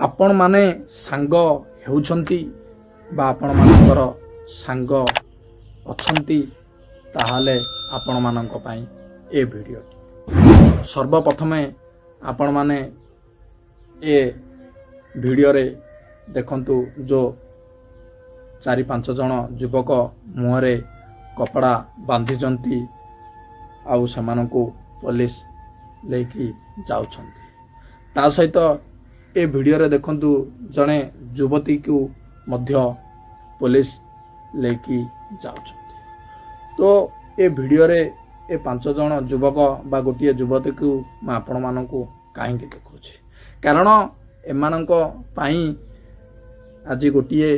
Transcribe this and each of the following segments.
ଆପଣମାନେ ସାଙ୍ଗ ହେଉଛନ୍ତି ବା ଆପଣମାନଙ୍କର ସାଙ୍ଗ ଅଛନ୍ତି, ତାହେଲେ ଆପଣମାନଙ୍କ ପାଇଁ ଏ ଭିଡ଼ିଓଟି। ସର୍ବପ୍ରଥମେ ଆପଣମାନେ ଏ ଭିଡ଼ିଓରେ ଦେଖନ୍ତୁ, ଯେଉଁ ଚାରି ପାଞ୍ଚ ଜଣ ଯୁବକ ମୁହଁରେ କପଡ଼ା ବାନ୍ଧିଛନ୍ତି ଆଉ ସେମାନଙ୍କୁ ପୋଲିସ ନେଇକି ଯାଉଛନ୍ତି। ତା ସହିତ ଏ ଭିଡ଼ିଓରେ ଦେଖନ୍ତୁ, ଜଣେ ଯୁବତୀକୁ ମଧ୍ୟ ପୋଲିସ ନେଇକି ଯାଉଛନ୍ତି। ତ ଏ ଭିଡ଼ିଓରେ ଏ ପାଞ୍ଚ ଜଣ ଯୁବକ ବା ଗୋଟିଏ ଯୁବତୀକୁ ମୁଁ ଆପଣମାନଙ୍କୁ କାହିଁକି ଦେଖାଉଛି? କାରଣ ଏମାନଙ୍କ ପାଇଁ ଆଜି ଗୋଟିଏ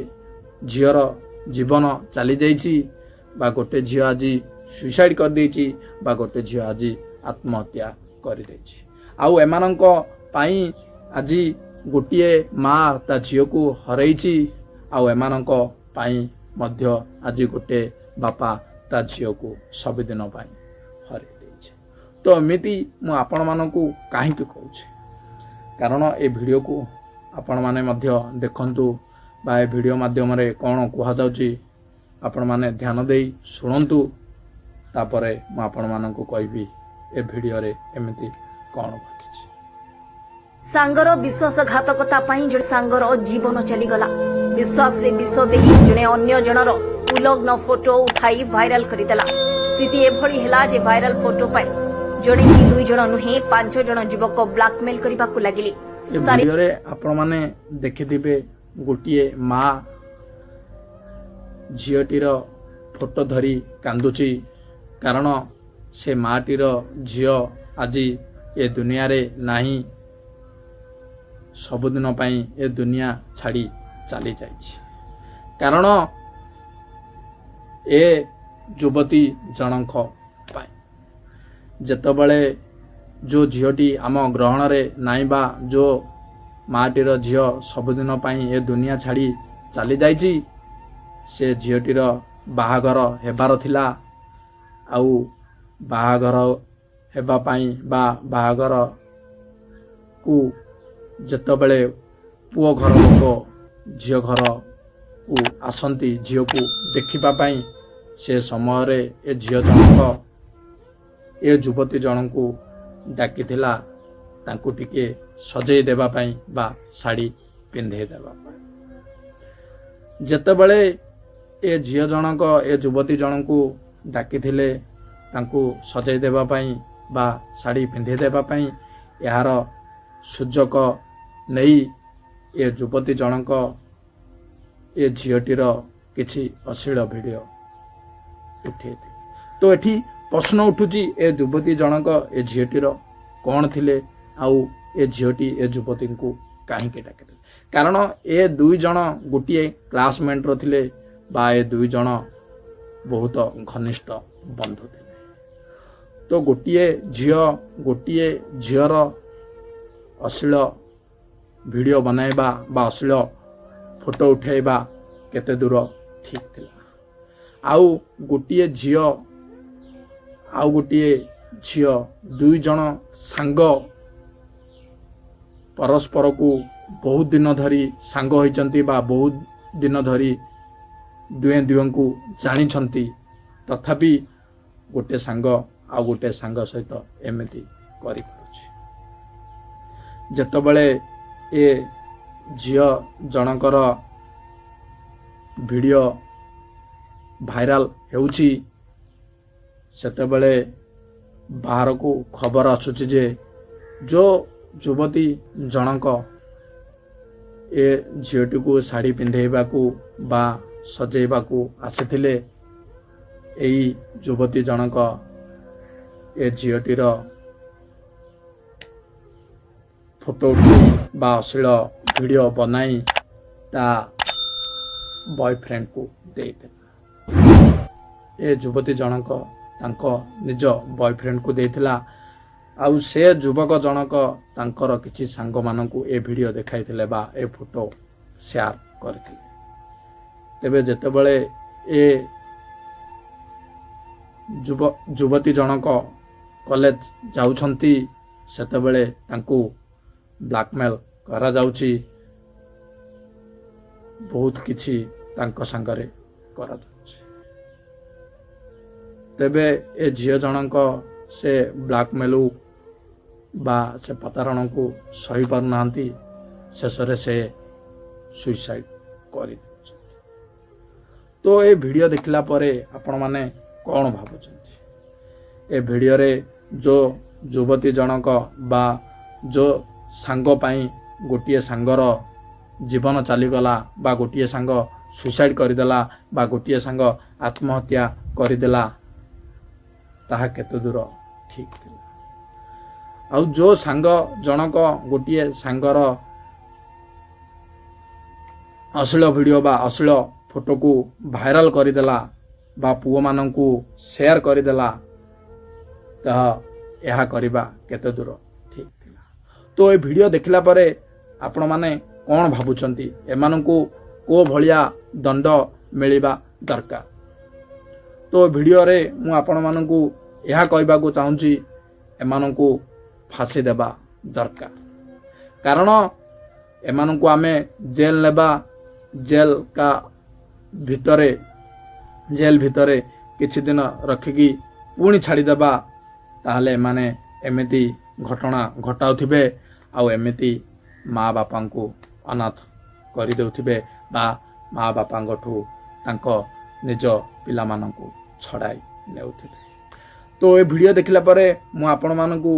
ଝିଅର ଜୀବନ ଚାଲିଯାଇଛି ବା ଗୋଟେ ଝିଅ ଆଜି ସୁଇସାଇଡ଼ କରିଦେଇଛି ବା ଗୋଟେ ଝିଅ ଆଜି ଆତ୍ମହତ୍ୟା କରିଦେଇଛି। ଆଉ ଏମାନଙ୍କ ପାଇଁ ଆଜି ଗୋଟିଏ ମା ତା ଝିଅକୁ ହରେଇଛି, ଆଉ ଏମାନଙ୍କ ପାଇଁ ମଧ୍ୟ ଆଜି ଗୋଟେ ବାପା ତା ଝିଅକୁ ସବୁଦିନ ପାଇଁ ହରେଇ ଦେଇଛି। ତ ଏମିତି ମୁଁ ଆପଣମାନଙ୍କୁ କାହିଁକି କହୁଛି? କାରଣ ଏ ଭିଡ଼ିଓକୁ ଆପଣମାନେ ମଧ୍ୟ ଦେଖନ୍ତୁ ବା ଏ ଭିଡ଼ିଓ ମାଧ୍ୟମରେ କ'ଣ କୁହାଯାଉଛି ଆପଣମାନେ ଧ୍ୟାନ ଦେଇ ଶୁଣନ୍ତୁ। ତାପରେ ମୁଁ ଆପଣମାନଙ୍କୁ କହିବି ଏ ଭିଡ଼ିଓରେ ଏମିତି କ'ଣ ଘଟିଛି। ସାଙ୍ଗର ବିଶ୍ୱାସଘାତକତା ପାଇଁ ଜଣେ ସାଙ୍ଗର ଜୀବନ ଚାଲିଗଲା। ବିଶ୍ୱାସରେ ବିଷ ଦେଇ ଜଣେ ଅନ୍ୟ ଜଣର ଉଲଗ୍ନ ଫଟୋ ଉଠାଇ ଭାଇରାଲ କରିଦେଲା। ସ୍ଥିତି ଏଭଳି ହେଲା ଯେ ଭାଇରାଲ ଫଟୋ ପାଇଁ ଜଣେ କି ଦୁଇ ଜଣ ନୁହେଁ, ପାଞ୍ଚ ଜଣ ଯୁବକ ବ୍ଲାକମେଲ କରିବାକୁ ଲାଗିଲେ। ଏ ଭିଡ଼ିଓରେ ଆପଣମାନେ ଦେଖିଥିବେ, ଗୋଟିଏ ମା ଝିଅଟିର ଫଟୋ ଧରି କାନ୍ଦୁଛି, କାରଣ ସେ ମାଟିର ଝିଅ ଆଜି ଏ ଦୁନିଆରେ ନାହିଁ, ସବୁଦିନ ପାଇଁ ଏ ଦୁନିଆ ଛାଡ଼ି ଚାଲି ଯାଇଛି, କାରଣ ଏ ଯୁବତୀ ଜଣଙ୍କ ପାଇଁ। ଯେତେବେଳେ ଯେଉଁ ଝିଅଟି ଆମ ଗ୍ରହଣରେ ନାହିଁ ବା ଯେଉଁ ମାଟିର ଝିଅ ସବୁଦିନ ପାଇଁ ଏ ଦୁନିଆ ଛାଡ଼ି ଚାଲି ଯାଇଛି, ସେ ଝିଅଟିର ବାହାଘର ହେବାର ଥିଲା। ଆଉ ବାହାଘର ହେବା ପାଇଁ ବା ବାହାଘରକୁ ଯେତେବେଳେ ପୁଅ ଘର ଲୋକ ଝିଅ ଘରକୁ ଆସନ୍ତି ଝିଅକୁ ଦେଖିବା ପାଇଁ, ସେ ସମୟରେ ଏ ଝିଅ ଜଣକ ଏ ଯୁବତୀ ଜଣଙ୍କୁ ଡାକିଥିଲା ତାଙ୍କୁ ଟିକେ ସଜେଇ ଦେବା ପାଇଁ ବା ଶାଢ଼ୀ ପିନ୍ଧେଇ ଦେବା ପାଇଁ। ଯେତେବେଳେ ଏ ଝିଅ ଜଣକ ଏ ଯୁବତୀ ଜଣଙ୍କୁ ଡାକିଥିଲେ ତାଙ୍କୁ ସଜେଇ ଦେବା ପାଇଁ ବା ଶାଢ଼ୀ ପିନ୍ଧେଇ ଦେବା ପାଇଁ, ଏହାର ସୁଯୋଗ ନେଇ ଏ ଯୁବତୀ ଜଣକ ଏ ଝିଅଟିର କିଛି ଅଶ୍ଳୀଳ ଭିଡ଼ିଓ ଉଠେଇଥିଲେ। ତ ଏଠି ପ୍ରଶ୍ନ ଉଠୁଛି, ଏ ଯୁବତୀ ଜଣକ ଏ ଝିଅଟିର କ'ଣ ଥିଲେ ଆଉ ଏ ଝିଅଟି ଏ ଯୁବତୀଙ୍କୁ କାହିଁକି ଡାକିଥିଲେ? କାରଣ ଏ ଦୁଇ ଜଣ ଗୋଟିଏ କ୍ଲାସମେଟ୍ର ଥିଲେ ବା ଏ ଦୁଇ ଜଣ ବହୁତ ଘନିଷ୍ଠ ବନ୍ଧୁ ଥିଲେ। ତ ଗୋଟିଏ ଝିଅ ଗୋଟିଏ ଝିଅର ଅଶ୍ଳୀଳ ଭିଡ଼ିଓ ବନାଇବା ବା ଅଶ୍ଳୀଳ ଫଟୋ ଉଠାଇବା କେତେ ଦୂର ଠିକ୍ ଥିଲା? ଆଉ ଗୋଟିଏ ଝିଅ ଆଉ ଗୋଟିଏ ଝିଅ, ଦୁଇ ଜଣ ସାଙ୍ଗ ପରସ୍ପରକୁ ବହୁତ ଦିନ ଧରି ସାଙ୍ଗ ହୋଇଛନ୍ତି ବା ବହୁତ ଦିନ ଧରି ଦୁହେଁ ଦୁହେଁଙ୍କୁ ଜାଣିଛନ୍ତି, ତଥାପି ଗୋଟେ ସାଙ୍ଗ ଆଉ ଗୋଟେ ସାଙ୍ଗ ସହିତ ଏମିତି କରିପାରୁଛି। ଯେତେବେଳେ ଏ ଝିଅ ଜଣଙ୍କର ଭିଡ଼ିଓ ଭାଇରାଲ ହେଉଛି, ସେତେବେଳେ ବାହାରକୁ ଖବର ଆସୁଛି ଯେ ଯେଉଁ ଯୁବତୀ ଜଣକ ଏ ଝିଅଟିକୁ ଶାଢ଼ୀ ପିନ୍ଧେଇବାକୁ ବା ସଜେଇବାକୁ ଆସିଥିଲେ, ଏଇ ଯୁବତୀ ଜଣକ ଏ ଝିଅଟିର ଫଟୋ ଉଠାଇ ବା ଅଶ୍ଳୀଳ ଭିଡ଼ିଓ ବନାଇ ତା ବୟଫ୍ରେଣ୍ଡକୁ ଦେଇଥିଲା। ଏ ଯୁବତୀ ଜଣକ ତାଙ୍କ ନିଜ ବୟଫ୍ରେଣ୍ଡକୁ ଦେଇଥିଲା, ଆଉ ସେ ଯୁବକ ଜଣକ ତାଙ୍କର କିଛି ସାଙ୍ଗମାନଙ୍କୁ ଏ ଭିଡ଼ିଓ ଦେଖାଇଥିଲେ ବା ଏ ଫଟୋ ସେୟାର କରିଥିଲେ। ତେବେ ଯେତେବେଳେ ଏ ଯୁବତୀ ଜଣକ କଲେଜ ଯାଉଛନ୍ତି, ସେତେବେଳେ ତାଙ୍କୁ ବ୍ଲାକମେଲ କରାଯାଉଛି। ବହୁତ କିଛି ତାଙ୍କ ସାଙ୍ଗରେ କରାଯାଉଛି। ତେବେ ଏ ଝିଅ ଜଣଙ୍କ ସେ ବ୍ଲାକମେଲ୍ ବା ସେ ପ୍ରତାରଣକୁ ସହିପାରୁନାହାନ୍ତି। ଶେଷରେ ସେ ସୁଇସାଇଡ଼ କରିଦେଉଛନ୍ତି। ତ ଏ ଭିଡ଼ିଓ ଦେଖିଲା ପରେ ଆପଣମାନେ କ'ଣ ଭାବୁଛନ୍ତି? ଏ ଭିଡ଼ିଓରେ ଯେଉଁ ଯୁବତୀ ଜଣକ ବା ଯେଉଁ ସାଙ୍ଗ ପାଇଁ ଗୋଟିଏ ସାଙ୍ଗର ଜୀବନ ଚାଲିଗଲା ବା ଗୋଟିଏ ସାଙ୍ଗ ସୁଇସାଇଡ଼ କରିଦେଲା ବା ଗୋଟିଏ ସାଙ୍ଗ ଆତ୍ମହତ୍ୟା କରିଦେଲା, ତାହା କେତେ ଦୂର ଠିକ୍ ଥିଲା? ଆଉ ଯେଉଁ ସାଙ୍ଗ ଜଣକ ଗୋଟିଏ ସାଙ୍ଗର ଅଶ୍ଳୀଳ ଭିଡ଼ିଓ ବା ଅଶ୍ଳୀଳ ଫଟୋକୁ ଭାଇରାଲ କରିଦେଲା ବା ପୁଅମାନଙ୍କୁ ସେୟାର କରିଦେଲା, ତାହା ଏହା କରିବା କେତେ ଦୂର ଠିକ୍ ଥିଲା? ତ ଏ ଭିଡ଼ିଓ ଦେଖିଲା ପରେ ଆପଣମାନେ କ'ଣ ଭାବୁଛନ୍ତି? ଏମାନଙ୍କୁ କେଉଁ ଭଳିଆ ଦଣ୍ଡ ମିଳିବା ଦରକାର? ତ ଭିଡ଼ିଓରେ ମୁଁ ଆପଣମାନଙ୍କୁ ଏହା କହିବାକୁ ଚାହୁଁଛି, ଏମାନଙ୍କୁ ଫାଶୀ ଦେବା ଦରକାର। କାରଣ ଏମାନଙ୍କୁ ଆମେ ଜେଲ୍ ନେବା, ଜେଲ୍ କା ଭିତରେ ଜେଲ୍ ଭିତରେ କିଛି ଦିନ ରଖିକି ପୁଣି ଛାଡ଼ିଦେବା, ତାହେଲେ ଏମାନେ ଏମିତି ଘଟଣା ଘଟାଉଥିବେ ଆଉ ଏମିତି ମା ବାପାଙ୍କୁ ଅନାଥ କରିଦେଉଥିବେ ବା ମା ବାପାଙ୍କଠୁ ତାଙ୍କ ନିଜ ପିଲାମାନଙ୍କୁ ଛଡ଼ାଇ ନେଉଥିବେ। ତ ଏ ଭିଡ଼ିଓ ଦେଖିଲା ପରେ ମୁଁ ଆପଣମାନଙ୍କୁ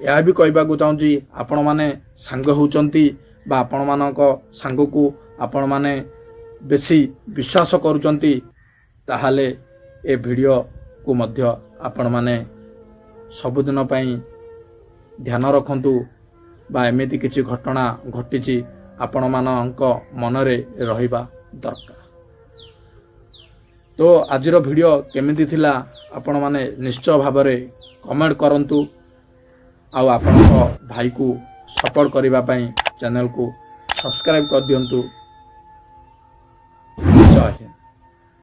ଏହା ବି କହିବାକୁ ଚାହୁଁଛି, ଆପଣମାନେ ସାଙ୍ଗ ହେଉଛନ୍ତି ବା ଆପଣମାନଙ୍କ ସାଙ୍ଗକୁ ଆପଣମାନେ ବେଶୀ ବିଶ୍ୱାସ କରୁଛନ୍ତି, ତାହେଲେ ଏ ଭିଡ଼ିଓକୁ ମଧ୍ୟ ଆପଣମାନେ ସବୁଦିନ ପାଇଁ ଧ୍ୟାନ ରଖନ୍ତୁ ବା ଏମିତି କିଛି ଘଟଣା ଘଟିଛି, ଆପଣମାନଙ୍କ ମନରେ ରହିବା ଦରକାର। ତ ଆଜିର ଭିଡ଼ିଓ କେମିତି ଥିଲା, ଆପଣମାନେ ନିଶ୍ଚୟ ଭାବରେ କମେଣ୍ଟ କରନ୍ତୁ ଆଉ ଆପଣଙ୍କ ଭାଇକୁ ସପୋର୍ଟ କରିବା ପାଇଁ ଚ୍ୟାନେଲକୁ ସବସ୍କ୍ରାଇବ୍ କରିଦିଅନ୍ତୁ। ଜୟ ହିନ୍ଦ।